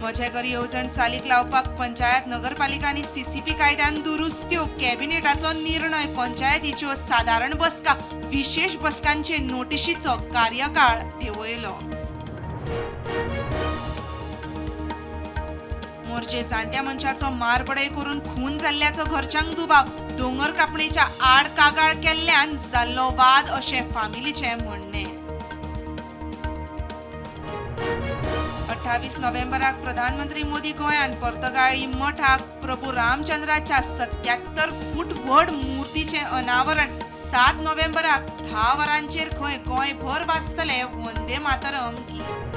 म्हजें घर येवजण चालीक लावपाक पंचायत नगरपालिकांनी सीसीपी कायद्यान दुरुस्त्यो. कॅबिनेटाचो निर्णय. पंचायतीच्यो सादारण बसका विशेष बसकांचे नोटिशीचो कार्यकाळ देंवयलो. मोरजे जाण्ट्या मनशाचो मारबडय करून खून जाल्ल्याचो घरच्यांक दुबाव. दोंगर कापणेच्या आड कागाळ केल्ल्यान जाल्लो वाद अशें फामिलीचें म्हणणें. 28 नोव्हेंबराक प्रधानमंत्री मोदी गोंयांत. पर्तगाळी मठाक प्रभू रामचंद्राच्या 77 फूट व्हड मूर्तीचें अनावरण. 7 नोव्हेंबराक 10 वरांचेर खंय गोंयभर वाजतलें वंदे मातरम गीत.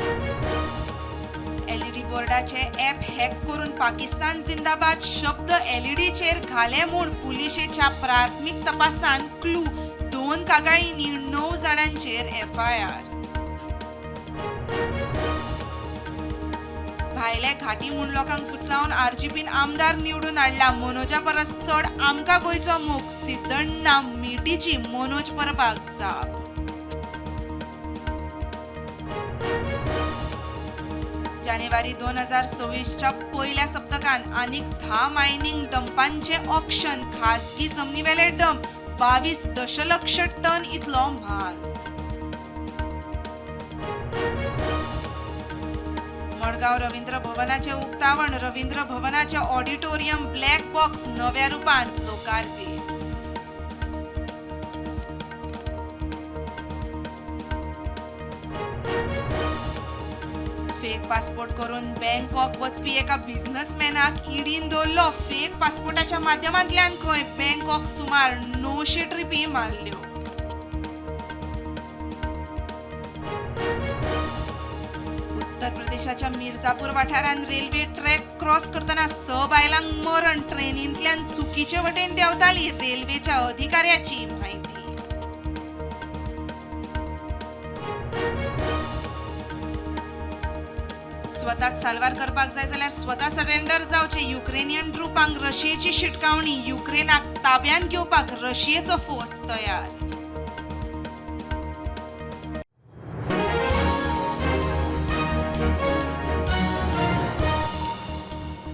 एलईडी बोर्डाचे ॲप हॅक करून पाकिस्तान जिंदाबाद शब्द एलईडीचेर घाले म्हूण पुलिशेच्या प्राथमीक तपासान क्लू. 2 कागाळींनी 9 जाणांचेर एफआयआर. भायले घाटी म्हूण लोकांक फुसलावन आरजीपीन आमदार निवडून हाडला. मनोजा परस चड आमकां गोंयचो मोग. सिद्धण्णा मिटीची मनोज परबाक जाप. जानेवारी 2026च्या पयल्या सप्तकान आनीक 10 मायनिंग डंपांचे ऑक्शन. खासगी जमनीवेले डंप. 22 दशलक्ष टन इतलो म्हाल. मडगांव रवींद्र भवनाचे उक्तावण. रवींद्र भवनाचे ऑडिटोरियम ब्लॅक बॉक्स नव्या रुपान लोकार्पित. फेक पासपोर्ट करून बँकॉक वचपी एका बिझनेसमॅनाक ईडीन दवरलो. फेक पासपोर्टाच्या माध्यमांतल्यान खंय बँकॉक सुमार 900 ट्रिपी मारल्यो. उत्तर प्रदेशाच्या मिर्जापूर वाठारांत रेल्वे ट्रॅक क्रॉस करतना 6 बायलांक मरण. ट्रेनींतल्यान चुकीचे वटेन देंवताली. रेल्वेच्या अधिकाऱ्याची म्हायती. स्वताक साल्वार करपाक जाय जाल्यार स्वता सरेंडर जावचे. युक्रेनियन ट्रुपांक रशियेची शिटकावणी. युक्रेनाक ताब्यांत घेवपाक रशियेचो फोर्स तयार.